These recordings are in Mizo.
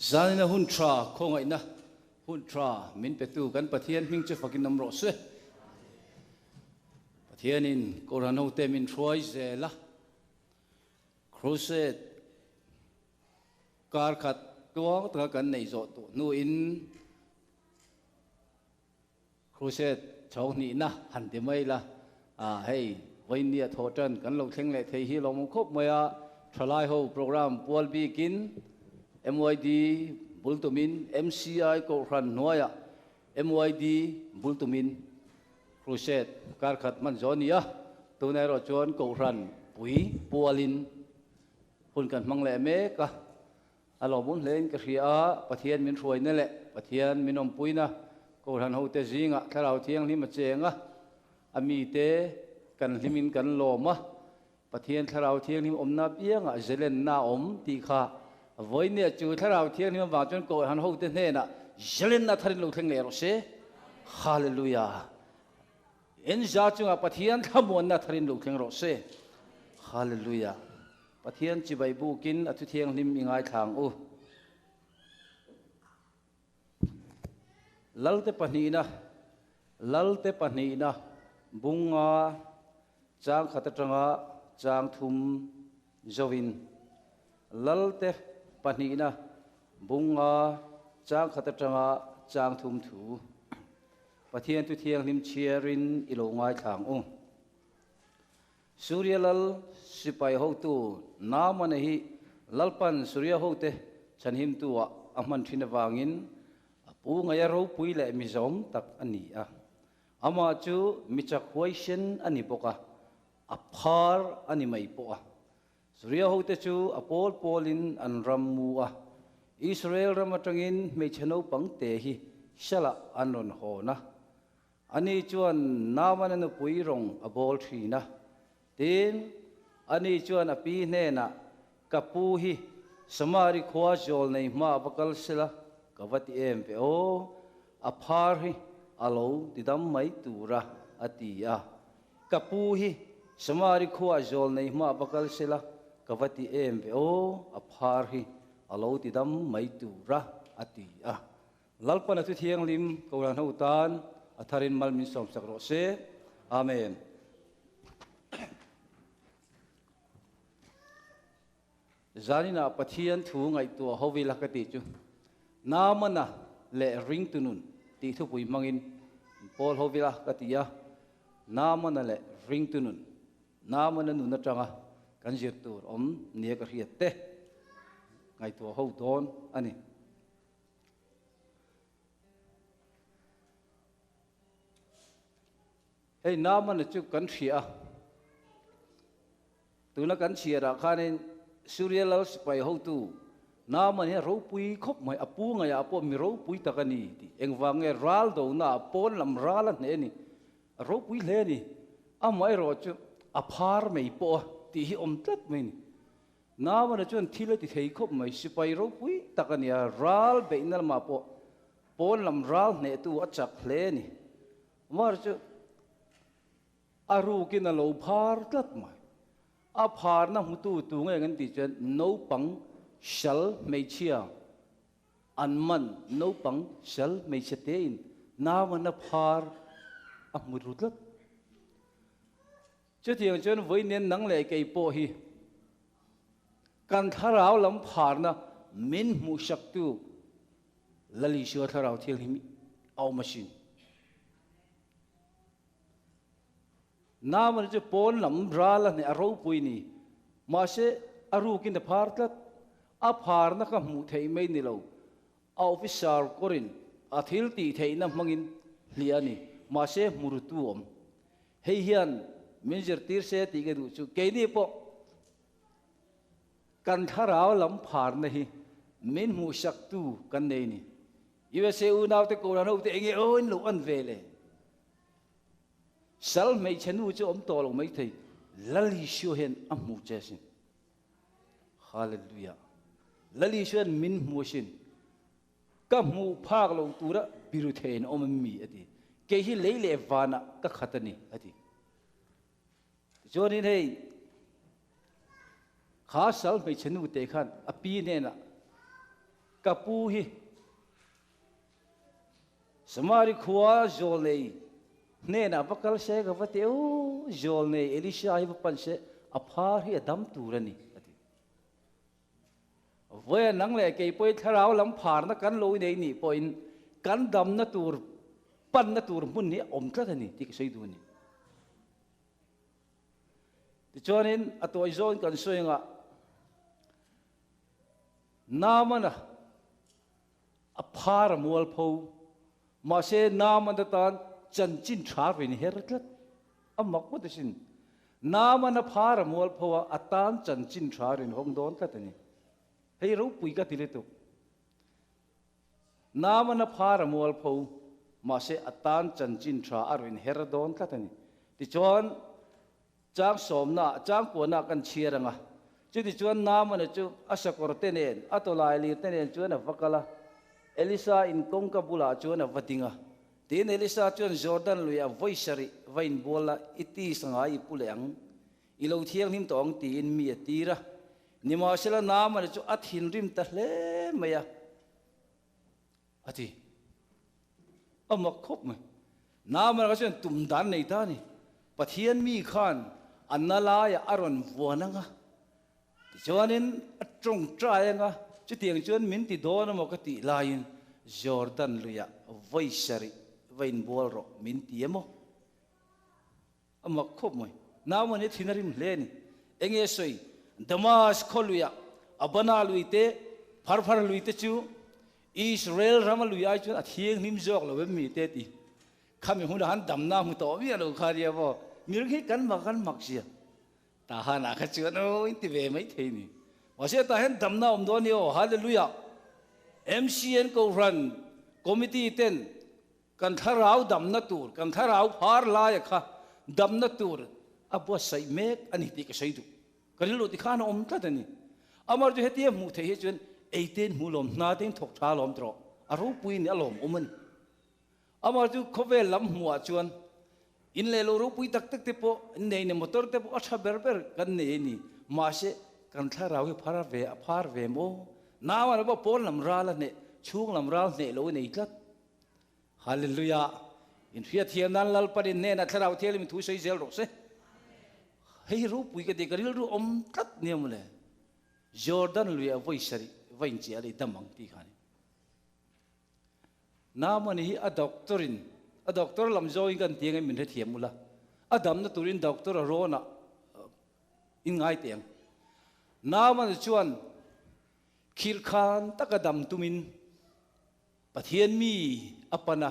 Zanina hun tha khawngaihna hun tha min petu kan Pathian hming chu fakin awm rawh se. Pathianin Kohhran hote min hruai zel a, Crusade kar khat tluang taka kan neih zawh tawh hnuin Crusade chho hnihna han ti mai la, hei vawinia thawh tan kan lo thleng leh thei hi lawmawm khawp mai a, thalai ho program pual bikin MYD bul tumin MCI Kohhran hnuaiah MYD bul tumin Crusade kar khat hman zawh a ni a, tunah erawh chuan Kohhran pui pualin hun kan hmang leh mek a. A lawmawm hlein ka hria a, Pathian min hruaina leh Pathian min awmpuina Kohhran hote zingah Thlarau Thianghlim a cheng a, a mite kan hlimin kan lawm a, Pathian Thlarau Thianghlim awmna apiangah zelenna a awm tih kha vawinia chu Thlarau Thianghlim avang chuan Kohhran hote hnenah zelenna tharin lo thleng leh rawh se. Hallelujah! Enza chungah Pathian thlamuanna tharin lo thleng rawh se. Hallelujah! Pathian chibai bukin a thuthianghlim i ngaithla ang u. Lalte pahnihna, Lalte pahnihna bunga chang khat atanga chang thum zoin. Lalte pahnihna bunga chang khat atanga chang thum thu. Pathian thuthianghlim chhiarin i lo ngaithla ang u. Suria lal sipai hotu Naamana hi Lalpan Suria hote chhanhimtu-ah a hman thin avangin a pu ngaia ropui leh mizawm tak a ni a. Amah chu mi chak huaisen a ni bawk a, a phar a ni mai pawh a. Suria hote chu a pawl pawlin an ram mu a, Israel ram atangin hmeichhe naupang te hi Shalah an rawn hawn a. Ani chuan Naamana nupui rawng a bawl thin a. Tin, ani chuan a pi hnenah, Ka pu hi Samari khua zawl nei hma a va kal sela, ka va ti em ve aw, a phar hi a lo ti dam mai tura, a ti a. Ka pu hi Samari khua zawl nei hma a va kal sela, ka va ti em ve aw, a phar hi a lo ti dam mai tura, a ti a. Lalpan a thu thianghlim Kohhran ho tan a tharin mal min sawmsak rawh se. Amen. Zaninah Pathian thu ngaihtuah ho ila ka tih chu Naamana leh ringtu nun tih thupui hmangin pawl ho ila ka ti a, Naamana leh ringtu nun, Naamana nun atanga kan zir tur awm nia ka hriat te ngaihtuah ho dawn a ni. Hei Naamana chu kan hria a, tuna kan chhiarah khanin Suria lal sipai hotu Naaman hi a ropui khawp mai, a pu ngaiah pawh mi ropui tak a ni tih engvang nge ral donaah pawn lam ral a hneh a ni, a ropui hle a ni, amaherawh chu a phar mai pawh a tih hi awm tlat mai a ni. Naamana chuan thil a ti thei khawp mai, sipai ropui tak a ni a, ral beihna lamah pawh pawn lam ral hnehtu a chak hle a ni. Mar chu a rukin a lo phar tlat mai. A pharna hmutu tu nge kan tih chuan naupang sal hmeichhia an man naupang sal hmeichhia tein Naamana phar a hmu ru tlat. Chutiang chuan vawiin nang leh kei pawh hi kan thlarau lam pharna min hmuhsaktu Lal Isua Thlarau Thianghlim a awm asin. Naamana chu pawn lam ral a hneh a ropui ni. Mahse a rukin a phar tlat. A pharna kha hmuh theih mai ni lo. A officer kawrin a thil tih theihna hmangin hliah a ni. Mahse hmurutu awm. Hei hian min zirtir se tih ka duh chu keini pawh kan thlarau lam pharna hi min hmuhsaktu kan nei ni. USA unaute Kohhran hote enge aw in lo an ve le? Sal hmeichhe nu chu awm tawh lo maithei, Lal Isua hian a hmu che asin. Hallelujah. Lal Isua hian min hmu asin. Ka hmuh phak lo tura biru theiin awm a mi a ti. Kei hi lei leh vanah ka khat a ni a ti. Tichuanin hei kha sal hmeichhe nu te khan a pi hnenah Ka pu hi Samari khua zawlnei hnenah va kal se ka va ti u, zawlnei Elisha hi va pan se a phar hi a dam tur a ni, a ti. Vawiin nang leh kei pawhin thlarau lam pharna kan lo nei nih pawhin kan damna tur panna tur hmun hi a awm tlat a ni tih ka sawi duh a ni. Tichuanin a tawi zawn kan sawi angah Naamana a phar a mualpho, mahse Naamana tan chanchin tha rin her tlat a mak ngawt asin. Naamana phar a mualpho a, a tan chanchin tha rin hawng dawn tlat a ni. Hei ropui ka ti lutuk. Naamana phar a mualpho, mahse a tan chanchin tha a rin her dawn tlat a ni. Tichuan, Chang sawmna, chang kuana kan chhiar ang a. Chutichuan Naamana chu a sakawr te nen, a tawlai lir te nen chuan a va kal a. Elisa in kawngka bulah chuan a va ding a. Tin, Elisa chuan Jordan luiah vawi sarih va inbual la, i tisa ngai i pu leh ang, i lo thianghlim tawh ang tiin mi a tir a. Nimahsela Naamana chu a thinrim ta hle mai a. A ti. A mak khawp mai. Naamana kha chuan tum dan nei ta a ni. Pathian mi khan a na laiah a rawn vuan ang a, tichuanin a tawngtai ang a, chutiang chuan min ti dawn emaw ka tih laiin Jordan luiah vawi sarih va inbual rawh min ti emaw? A mak khawp mai. Naumah nih thin a rim hle a ni. Enge sawi? Damas khaw luiah Abana lui te, Pharphar lui te chu Israel rama lui ai chuan a thianghlim zawk lo em mi te ti. Khami hunah han damna hmu tawh miah lo kha nia maw. Miring hi kan mak kan mak zia. Tahanah kha chuan aw in ti ve mai thei ni. Mahse tah hian damna awm dawn ni aw. Hallelujah. MCN Kohhran Committee ten Kan thlarau damna tur, kan thlarau phar laia kha damna tur a buatsaih mek a ni tih ka sawi duh. Ka rilru ti khan a awm tlat a ni. Amar chu hetia hmuh theih hi chuan eitein hmuh lawm, hnatein thawk tha lawm tawh, a ropui ni a lawmawm a ni. Amar chu khawvel lam hmuhah chuan in leh lo ropui tak tak te pawh nei ni, motor te pawh a tha ber ber kan nei a ni. Mahse kan thlarau hi phar ve a phar ve maw? Nauan pawh pawn lam ral a hneh, chhung lam ral hneh lo a nei tlat. Hallelujah! In hriatthiam nan Lalpan in hnenah Thlarau Thianghlim thu sawi zel rawh se. Hei hi ropui ka ti, ka rilru awm tlat nia mawle. Jordan lui ah vawi sarih va inchiah leh dam ang tih kha a ni. Naamani hi a doctor in, a doctor lam zawngin kan ti angin min hrethiam ula, a damna turin doctor a rawn ah in ngai teh ang. Naamani chuan khirhkhan taka dam tumin Pathian mi a pan a,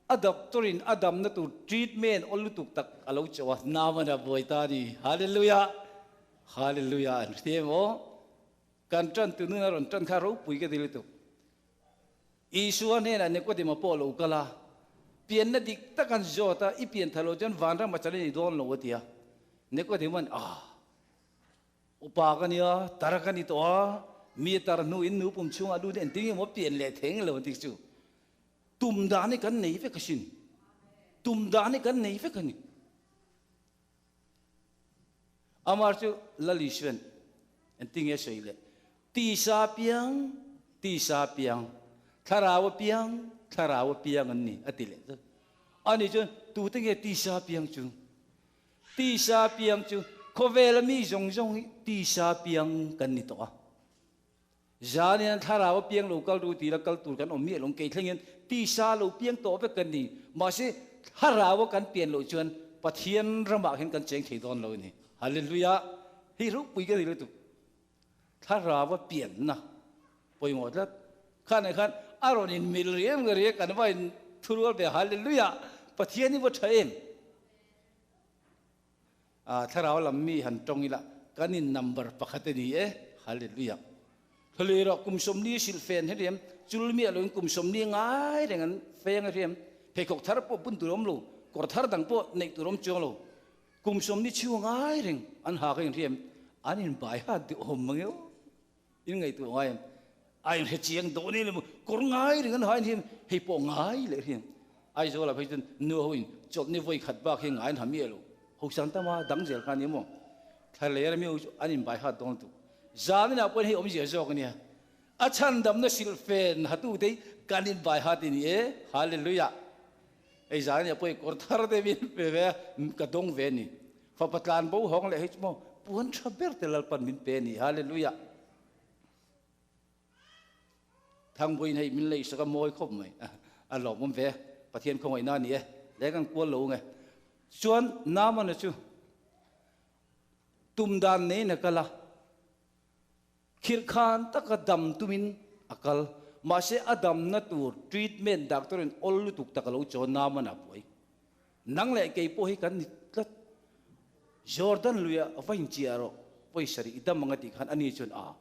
a doctor in a damna tur treatment awl lutuk tak a lo chauh a, Naaman a buai ta a ni. Hallelujah! Hallelujah! An hre em aw? Kan tan tu nun a rawn tan kha ropui ka ti lutuk. Isua hnenah Nikodema pawh a lo kal a, pianna dik tak an zawt a, i pian tha lo chuan vanram a chal a ni dawn lo a ti a. Nikodema'n, Ah! Upa ka nia, tar ka ni tawh a, mi a tar hnuin nu pum chhungah lut engtin nge maw pian leh theng lo tih chu tum dan hi kan nei vek asin. Tum dan hi kan nei vek a ni. Amar chu Lal Isuan engtin nge sawi leh? Tisa piang, tisa piang, thlarau a piang, thlarau a piang an ni a ti leh zat. Ani chuan tute nge tisa piang chu? Tisa piang chu khawvela mi zawng zawng hi tisa piang kan ni tawh a. Zan hian thlarau a piang lo kal ru tih la kal tur kan awm miah lo. Kei thleng hian tisa lo piang tawh vek kan ni. Mahse thlarau a kan pian loh chuan Pathian ramah hian kan cheng thei dawn lo a ni. Hallelujah! Hei ropui ka ni lutuk. Thlarau a pianna pawimawh tlat. Khanah khan a rawn inmil riang riang kan va in thurual ve. Hallelujah! Pathian hi va tha em? Thlarau lam mi han tawng ila kan in number pakhat a ni e. Hallelujah. Thlalui erawh kum sawmli silh fen hi riam, chul miah loin kum sawmli ngai reng an feng a riam. Pheikhawk thar pawh bun tur a awm lo, kawr thar dang pawh neih tur a awm chuang lo. Kum sawmli chhung ngai reng an ha ka inriam, an inbai hat duh awm mang eo. In ngaihtuah ngai em? A inhre chiang dawn em emaw kawr ngai reng an ha inriam, hei pawh ngai leh riam. Aizawlah phei chuan nu ho in chawlhni vawi khat bak hi ngai an ha miah lo. Hosang tama dang zel kha a ni maw? Thla leh rami ho chu an inbai hat dawn tuk. Zaninah pawhin hei awmzia zawk a nia. A chhandamna silhfen hatute hi kan in bai hat i ni e. Hallelujah. Hei zan nia pawh i kawr thar te min pe ve a, ka dawng ve a ni. Fapa tlan bo hawng leh hei chu maw puan tha ber te Lalpan min pe a ni. Hallelujah. Thangbuiin hei min leisak a mawi khawp mai. A lawmawm ve. Pathian khawngaihna a ni e. Leng ang kual lo nge. Chuan Naamana chu tum dan neiin a kal a. Khirhkhan taka dam tumin a kal. Mahse a damna tur treatment doctor in awl lutuk tak a lo chaw Naamana buai. Nang leh kei pawh hi kan ni tlat. Jordan luia va inchiah rawh, pawisa rih dam ang a tih khan ani chuan a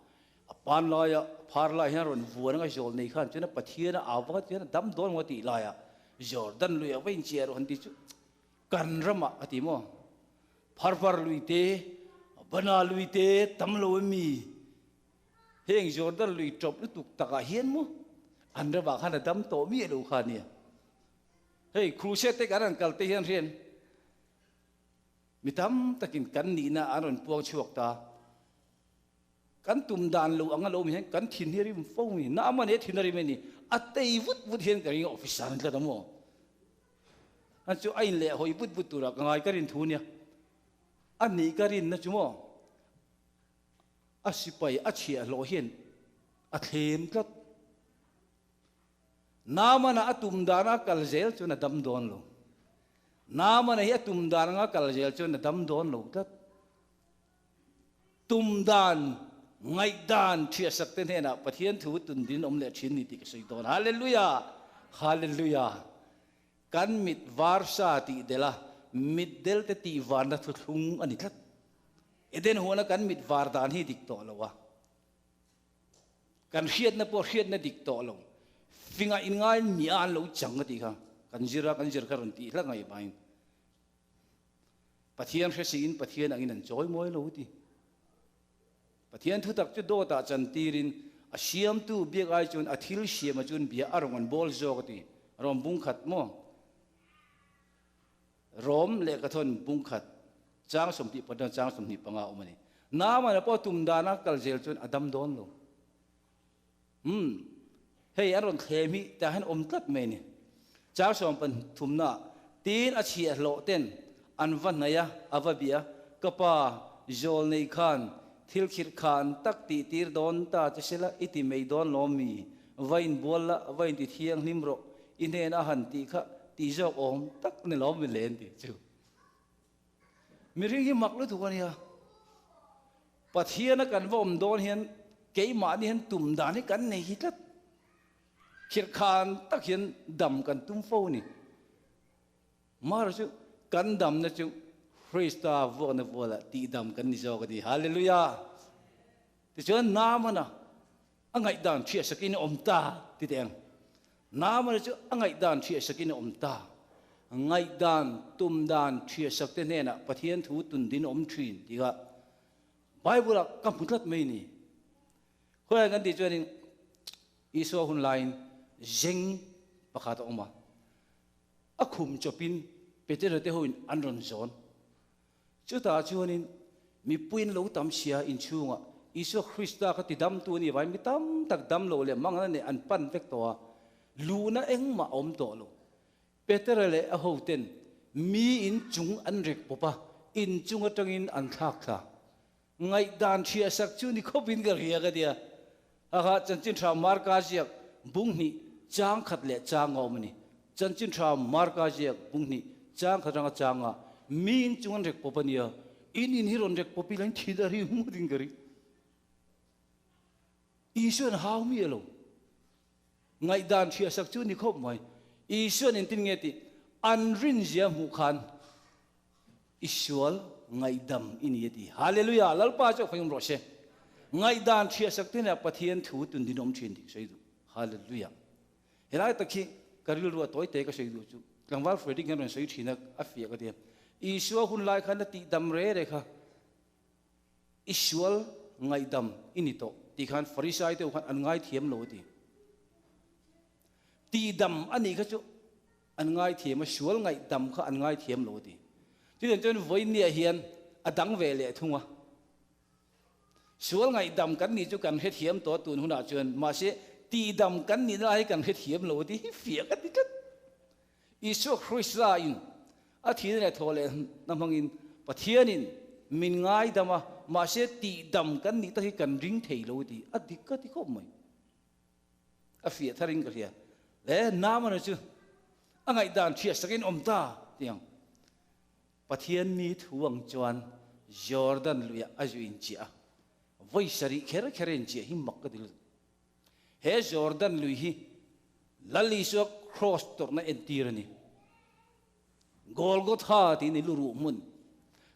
a pan laia phar lai hian a rawn vuan anga zawl nei khan chuan a Pathian a au vak a chuan a dam dawn maw a tih laia Jordan luia va inchiah rawh han ti chu kan ramah a ti maw? Pharvar lui te, Bana lui te tam lo em mi? Heng Jordan lui tawp lutuk takah hian maw an ramah khan a dam tawh miah lo kha nia. Hei crusade te kan rawn kal te hian hrian mi tam takin kan nihna an rawn puang chhuak ta. Kan tum dan lo anga lo awm hian kan thin hi a rim fo mai. Na amah nia thin a rim a ni. A tei vut vut hian ka ring a officer an tlat a maw. An chu a in leh hawi vut vut turah ka ngai ka rin thu nia. A nih ka rinna chu maw a sipai a chhiahhlawh hian a thlem tlat. Naamana a tum dan a kal zel chuan a dam dawn lo. Naamana hi a tum dan anga kal zel chuan a dam dawn lo tlat. Tum dan, ngaihdan thiahsak te hnenah Pathian thu tun din awm leh thin ni tih ka sawi dawn. Hallelujah! Hallelujah! Kan mit var sa tih del a, mit del te tih varna thuthlung a ni tlat. Eden huana kan mit var dan hi dik tawh lo a. Kan hriatna pawh hriatna dik tawh lo. Fingah inngain mi a an lo chang a tih kha kan zir a, kan zir kha rawn tih hlak ngaih vangin Pathian hre siin Pathian angin an chawi mawi lo ti. Pathian thutak chu dawtah chantirin a siamtu biak ai chuan a thil siama chuan bia a rawn an bawl zawk a ti. Rom bung khat maw? Rom lehkhathawn bung khat chang 24 chang 25 awm a ni. Naamana pawh tum dana kal zel chuan a dam dawn lo. Umm, hei an rawn thlem hi tah hian awm tlat mai a ni. Chang 33 tiin a chhiahhlawh ten an va hnaih a, a va bia, Ka pa, zawl nei khan thil khirh khan tak tih tir dawn ta che sela i ti mai dawn lawm mi? Va inbual la, va inti thianghlim rawh, i hnen a han tih kha tih zawk awm tak ni lawm mi len tih chu. Mihring hi mak lutuk a nia. Pathiana kan va awm dawn hian keimahni hian tum dan hi kan nei hi tlat. Khirhkhan tak hian dam kan tum fo a ni. Mara chu kan damna chu Krista vuakna vualah tihdam kan ni zawk a ni. Hallelujah! Tichuan Naamana a ngaihdan hriatsakin a awm ta ti teh ang. Naamana chu a ngaihdan hriatsakin a awm ta. Ngaihdan, tumdan hriatsak te hnenah Pathian thu tundin a awm thin tih kha Bible ah ka hmu tlat mai ni. Khawiah kan tih chuanin Isua hun laiin zeng pakhat a awm a, a khum chawpin Petera te hoin an rawn zawn. Chutah chuanin mipuiin lo tam sia inchhungah Isua Krista kha tidamtu a nih avangin mi tam tak dam lo leh mangan a neih an pan vek tawh a, luhna engmah a awm tawh lo. Petera leh a hoten mi inchung an rek pawp a, inchung atangin an thlak thla. Ngaihdan hriahsak chu ni khawpin ka hria ka tia. Hakha Chanchin Tha Marka ziak bung hnih chang khat leh chang a awm a ni. Chanchin Tha Marka ziak bung hnih chang khat ranga chang a mi in chung an rek pawp a nia. In in hi rawn rek pawp ila in thi dar hi hmu ding ka ring. Isuan hau mi a lo. Ngaihdan hriahsak chu ni khawp mai. Isuan engtin nge tih an rinzia hmuh khan I sual ngaihdam i ni a ti. Hallelujah! Lalpa chu a khawih awm rawh se. Ngaihdan hriatsak te hnenah Pathian thu tun din awm thin tih ka sawi duh. Hallelujah! Helai tak hi ka rilru a tawi te ka sawi duh chu tlangval Frederick hian rawn sawi thin a, a fiah ka ti a. Isua hun lai khan a tihdam re re kha i sual ngaihdam i ni tawh tih khan Farisai te ho khan an ngaithiam lo a ti. Tihdam a nih kha chu An ngaithiam a, sual ngaihdam kha an ngaithiam lo a ti. Chutiang chuan vawinia hian a dang ve leh thung a. Sual ngaihdam kan nih chu kan hrethiam tawh tun hunah chuan, mahse tihdam kan nihna lai hi kan hrethiam lo tih hi fiah ka ti tlat. Isua Krista in a thihna leh thawh lehna hmangin Pathianin min ngaidam a, mahse tihdam kan nih tak hi kan ring thei lo tih a dik ka ti khawp mai. A fiah tharin ka hria. Le Naamana chu a ngaihdan hriat sakin awm ta tih ang. Pathian mi thu ang chuan Jordan luiah a zu inchiah a, vawi sarih kher kher a inchiah hi mak ka ti lutuk. He Jordan lui hi Lal Isua Kraws tawrhna entir a ni. Golgotha tiin i luruh hmun.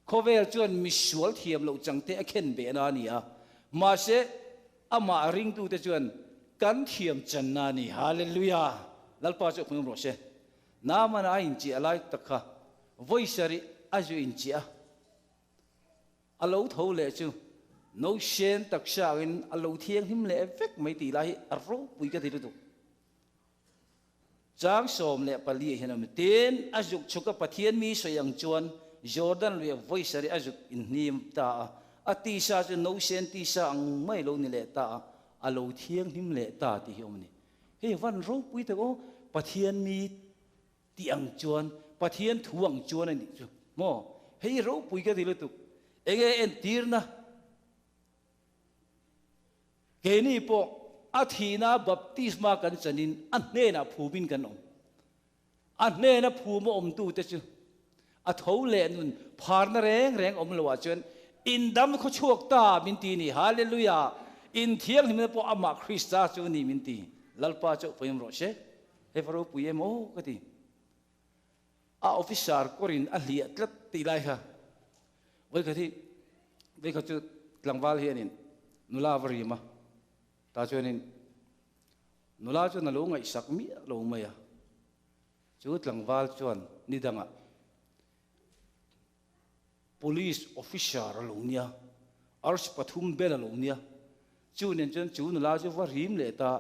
Khawvel chuan misual thiam loh changte a khen behna a ni a, mahse amah ringtute chuan kan thiam channa a ni. Hallelujah! Lalpa chu a hmuhnawm rawh se. Naamana a inchiah lai tak kha vawi sarih a zu inchiah a, a lo tho leh chu no sen taksa-in a lo thianghlim leh vek mai tih lai hi a ropui ka ti lutuk. Chang 14 ah hian a awm. Tin, a zuk chhuk a Pathian mi sawi ang chuan Jordan luiah vawi sarih a zuk inhnim ta a, a tisa chu no sen tisa ang mai lo ni leh ta a, a lo thianghlim leh ta tih hi a awm a ni. Hei van ropui tak aw, Pathian mi tih ang chuan, Pathian thu ang chuan a nih chu maw? Hei ropui ka ti lutuk. Enge entirna? Keini pawh a thihna baptisma kan chanin a hnenah phumin kan awm. A hnena phum a awmtute chu a tho leh nun pharna reng reng awm loah chuan in dam khaw chhuak ta min ti ni. Hallelujah! In thianghlimna pawh amah Krista chu a ni min ti. Lalpa chu pawimawh rawh se. Hei va ropui em aw ka ti. A officer kawrin a hliah tlat tih lai kha vawikhat hi vawikhat chu tlangval hianin nula va rim a. Tah chuanin nula chuan a lo ngaihsak miah lo mai a, chu tlangval chuan ni dangah Police officer a lo nia, arsi pathum bel a lo nia, chu nen chuan chu nula chu va rim leh ta,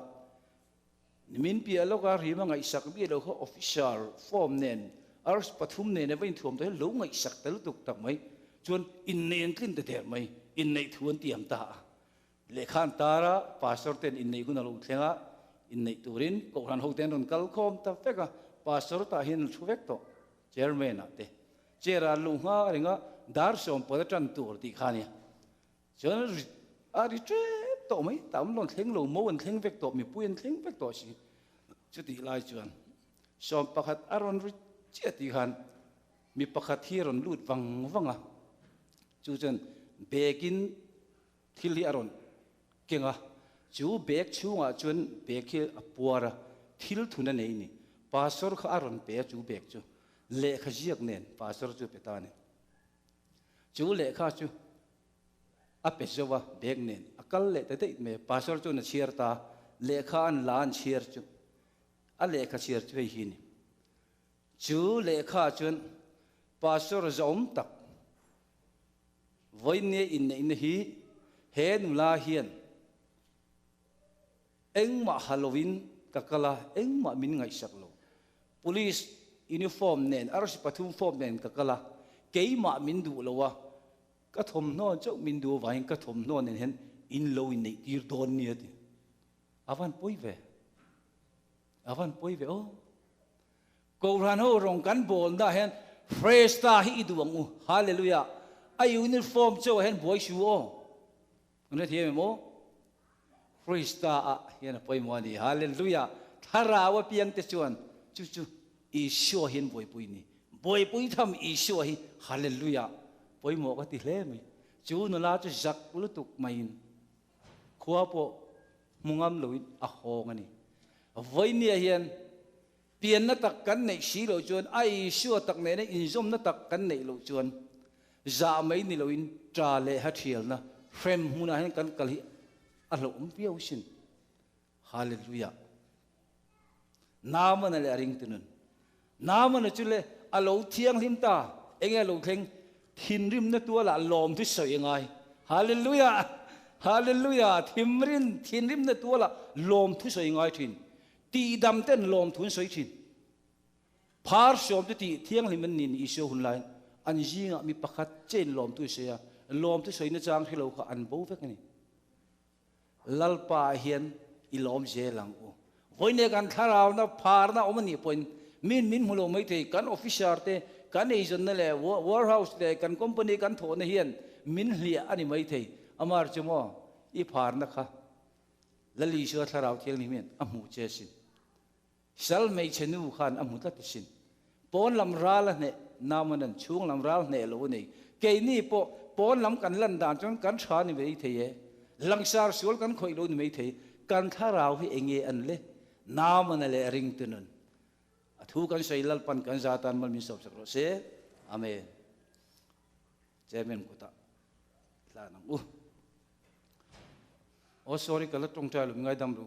nimin piah lawka rim a ngaihsak miah lo kha officer form nen arsi pathum nen a va inthuam ta hi lo ngaihsak ta lutuk tak mai chuan inneih an tlin ta der mai, inneih thu an tiam ta a. Lehkha an tar a, Pastor ten inneih hun a lo thleng a, inneih turin Kohhran hote an rawn kal khawm ta vek a, Pastor tah hian an thu vek tawh, Chairman ah te. Chair ah an luh nghak reng a, dar sawmpawt a tan tur tih kha a nia. Chuan a ri tep tawh mai, tah an rawn thleng lo, mo an thleng vek tawh, mipui an thleng vek tawh si. Chutih lai chuan 11 a rawn ri chiah tih khan mi pakhat hi a rawn lut vang vang a, chu chuan bag in Thil hi a rawn keng a, chu bag chhungah chuan bag hi a puar a, thil thun a nei ni. Pastor kha a rawn pe a chu bag chu, lehkha ziak nen pastor chu a pe ta a ni. Chu lehkha chu a pe zo a bag nen, a kal leh ta daih mai a, pastor chuan a chhiar ta a, lehkha an la an chhiar chu, a lehkha chhiar chu hei hi a ni. Chu lehkha chuan pastor zawm tak, Vawinia inneihna hi he nula hian engmah ha lovin ka kal a, engmah min ngaihsak lo. Police uniform nen, arsi pathum form nen ka kal a, keimah min duh lo a, ka thawmhnaw chauh min duh avangin ka thawmhnaw nen hian in lo inneih tir dawn nia ti. A van pawi ve. A van pawi ve aw. Kohhran ho rawng kan bawlna ah hian fresh ta hi i duh ang u. Hallelujah. A uniform chauh ah hian buai su aw. Kan hrethiam em aw? Fresh ta ah hian a pawimawh a ni. Hallelujah. Thlarau apiang te chuan chu chu Isua hian buaipui ni. Buaipui tham Isua hi Hallelujah. Pawimawh ka ti hle mai. Chu nula chu zak lutuk maiin khua pawh hmu ngam loin a hawng a ni. Vawinia hian Pianna tak kan neih si loh chuan, a Isua tak nena inzawmna tak kan neih loh chuan, zah mai ni loin ṭa leh ha ṭhialna hrem hmunah hian kan kal hi a hlauhawm viau sin. Hallelujah! Naamana leh a ringtu nun. Naamana chu le a lo thianghlim ta, enge a lo thleng? Thinrimna tualah lawm chu sawi a ngai. Hallelujah! Hallelujah! Thimrin, thinrimna tualah lawm thu sawi a ngai ṭhin. Tihdam ten lawmthu an sawi thin. Phar sawm te tih thianghlim an ni ni Isua hun laiin an zingah mi pakhat che in lawmthu a sawi a, lawmthu sawina chang hre lo kha an bo vek a ni. Lalpa ah hian i lawm zel ang u. Vawiin kan thlarauna pharna awm a nih pawhin min min hmu lo mai thei. Kan officer te, kan eizawnna leh warehouse leh kan company kan thawhna hian min hliah a ni mai thei. Amar chu maw i pharna kha Lal Isua thlarau thianghlim hian a hmuh che asin. Sal hmeichhe nu khan a hmu tlat asin. Pawn lam ral a hneh, Namanan chhung lam ral hneh lo a nei. Keini pawh pawn lam kan lan dan chuan kan tha ni mai thei e. Langsar sual kan khawih lo ni mai thei. Kan thlarau hi eng nge an le? Namana leh ringtu nun. A thu kan sawi Lalpan kan za tan mal min sawp sak rawh se. Amen. Chairman kutah tlan ang u. Aw sorry ka la tawngtai lo, mi ngaidam lo.